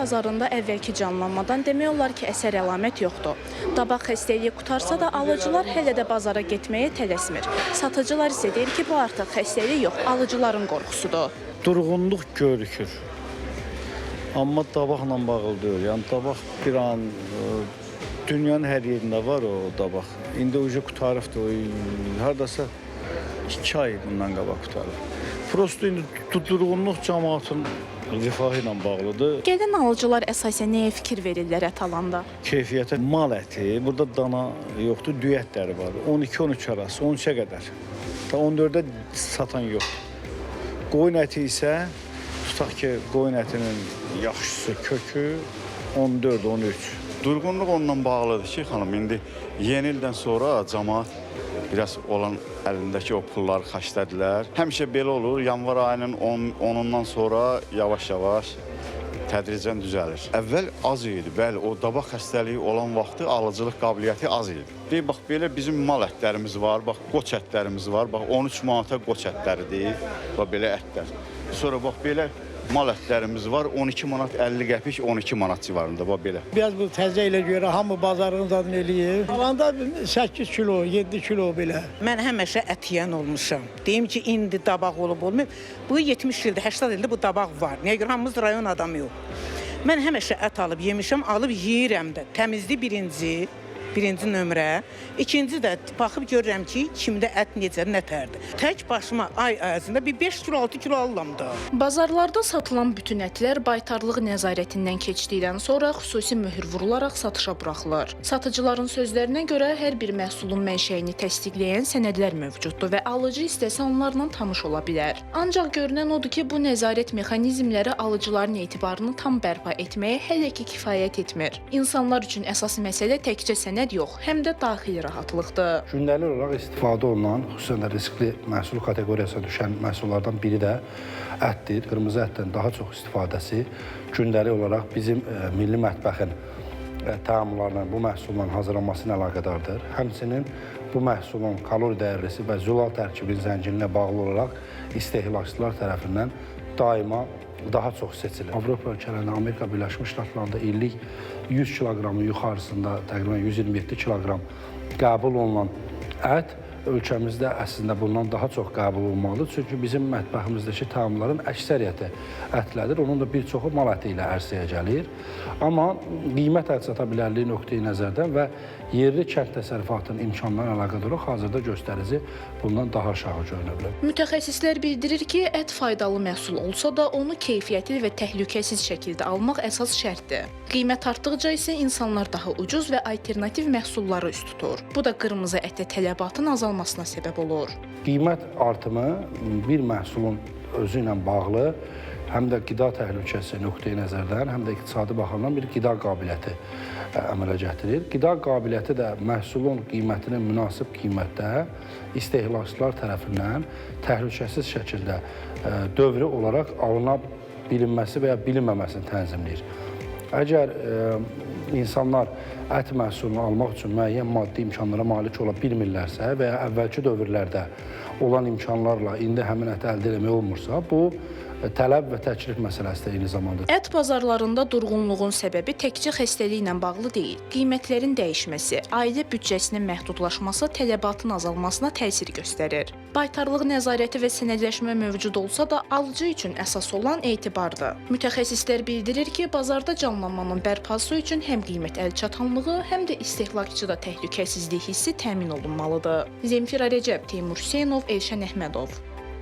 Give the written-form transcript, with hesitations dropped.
bazarında əvvəlki canlanmadan demək olar ki, əsər əlamət yoxdur. Dabaq xəstəliyi qurtarsa da alıcılar hələ də bazara getməyə tələsmir. Satıcılar isə deyir ki, bu artıq xəstəlik yox, alıcıların qorxusudur. Durğunluq görükür. Amma dabaqla bağlı deyil. Yəni dabaq bir an dünyanın hər yerində var o dabaq. İndi ucu qurtarıbdır. O hardasa 2 ay bundan qabaq qurtarıb. Prosto indi durğunluq camaatın rifahı ilə bağlıdır. Gələn alıcılar əsasən nəyə fikir verirlər ət alanda? Keyfiyyətə mal əti, burada dana yoxdur, düyə ətləri var. 12-13 arası, 13-ə qədər. Ta 14-ə satan yoxdur. Qoyun əti isə tutaq ki, qoyun ətinin yaxşısı kökü 14-13. Durğunluq onunla bağlıdır ki, xanım, indi yeni ildən sonra camaat biraz olan əlindəki o pulları xərclədilər. Həmişə belə olur. Yanvar ayının 10-undan sonra yavaş-yavaş tədricən düzəlir. Əvvəl az idi, bəli, o dabaq xəstəliyi olan vaxtı alıcılıq qabiliyyəti az idi. Deyir, bax belə bizim mal ətlərimiz var, bax qoç ətlərimiz var, bax 13 manata qoç ətləridir, bax belə ətlər. Sonra bax belə mal ətlərimiz var, 12 manat 50 qəpik, 12 manat civarında, bax belə. Biraz bu təzə ilə görə hamı bazarın zadını eləyir. Alanda 8 kilo, 7 kilo belə. Mən həmişə ət yeyən olmuşam. Deyim ki, indi dabaq olub olmayıb. Bu 70 ildir, 80 ildir bu dabaq var. Niyə görə hamımız rayon adamı yox. Mən həmişə ət alıb yemişəm, alıb yeyirəm də. Təmizlik birinci nömrə. İkinci də baxıb görürəm ki, kimdə ət necə, nətərdir. Tək başıma ay ərzində bir 5 kilo, 6 kilo alıram da. Bazarlarda satılan bütün ətlər baytarlıq nəzarətindən keçdikdən sonra xüsusi möhür vurularaq satışa buraxılır. Satıcıların sözlərinə görə hər bir məhsulun mənşəyini təsdiqləyən sənədlər mövcuddur və alıcı istəsə onlarla tanış ola bilər. Ancaq görünən odur ki, bu nəzarət mexanizmləri alıcıların etibarını tam bərpa etməyə hələ ki kifayət etmir. İnsanlar üçün əsas məsələ təkcə sənəd yox, həm də daxili rahatlıqdır. Gündəlik olaraq istifadə olunan, xüsusən də riskli məhsul kateqoriyasına düşən məhsullardan biri də ətdir. Qırmızı ətdən daha çox istifadəsi gündəlik olaraq bizim milli mətbəxin təamlarının bu məhsulla hazırlanması ilə əlaqədardır. Həmçinin bu məhsulun kalori dəyərlisi və zülal tərkibinin zənginliyinə bağlı olaraq istehlakçılar tərəfindən daima daha çox seçilir. Avropa ölkələrində, Amerika Birləşmiş Ştatlarında illik 100 kiloqramın yuxarısında, təqribən 127 kiloqram qəbul olunan ət ölkəmizdə əslində bundan daha çox qəbul olunmalıdır. Çünki bizim mətbəximizdəki təamların əksəriyyəti ətlədir. Onun da bir çoxu mal əti ilə ərsəyə gəlir. Amma qiymət əlçata bilərliyi nöqteyi nəzərdən və yerli kənd təsərrüfatının imkanlarına əlaqədar olaraq hazırda göstərici bundan daha aşağı görünə bilər. Mütəxəssislər bildirir ki, ət faydalı məhsul olsa da onu keyfiyyətli və təhlükəsiz şəkildə almaq əsas şərtdir. Qiymət artdıqca isə insanlar daha ucuz və alternativ məhsulları üst tutur. Bu da qırmızı ətə tələbatın azalmasına səbəb olur. Qiymət artımı bir məhsulun özü ilə bağlı həm də qida təhlükəsi nöqteyi nəzərdən, həm də iqtisadi baxımdan bir qida qabiliyyəti əmələ gətirir. Qida qabiliyyəti də məhsulun qiymətinin münasib qiymətdə istehlakçılar tərəfindən təhlükəsiz şəkildə dövrü olaraq alına bilinməsi və ya bilinməməsini tənzimləyir. Əgər insanlar ət məhsulunu almaq üçün müəyyən maddi imkanlara malik ola bilmirlərsə və ya əvvəlki dövrlərdə olan imkanlarla indi həmin əti əldə etmək olmursa, bu tələb və təklif məsələsi də eyni zamanda. Ət bazarlarında durğunluğun səbəbi təkcə xəstəliklə bağlı deyil. Qiymətlərin dəyişməsi, ailə büdcəsinin məhdudlaşması tələbatın azalmasına təsir göstərir. Baytarlıq nəzarəti və sənədləşmə mövcud olsa da alıcı üçün əsas olan etibardır. Mütəxəssislər bildirir ki, bazarda canlanmanın bərpası üçün həm qiymət əlçatanlığı, həm də istehlakçıda təhlükəsizlik hissi təmin olunmalıdır. Zemfira Rəcəb, Teymur Hüseynov, Elşən Əhmədov.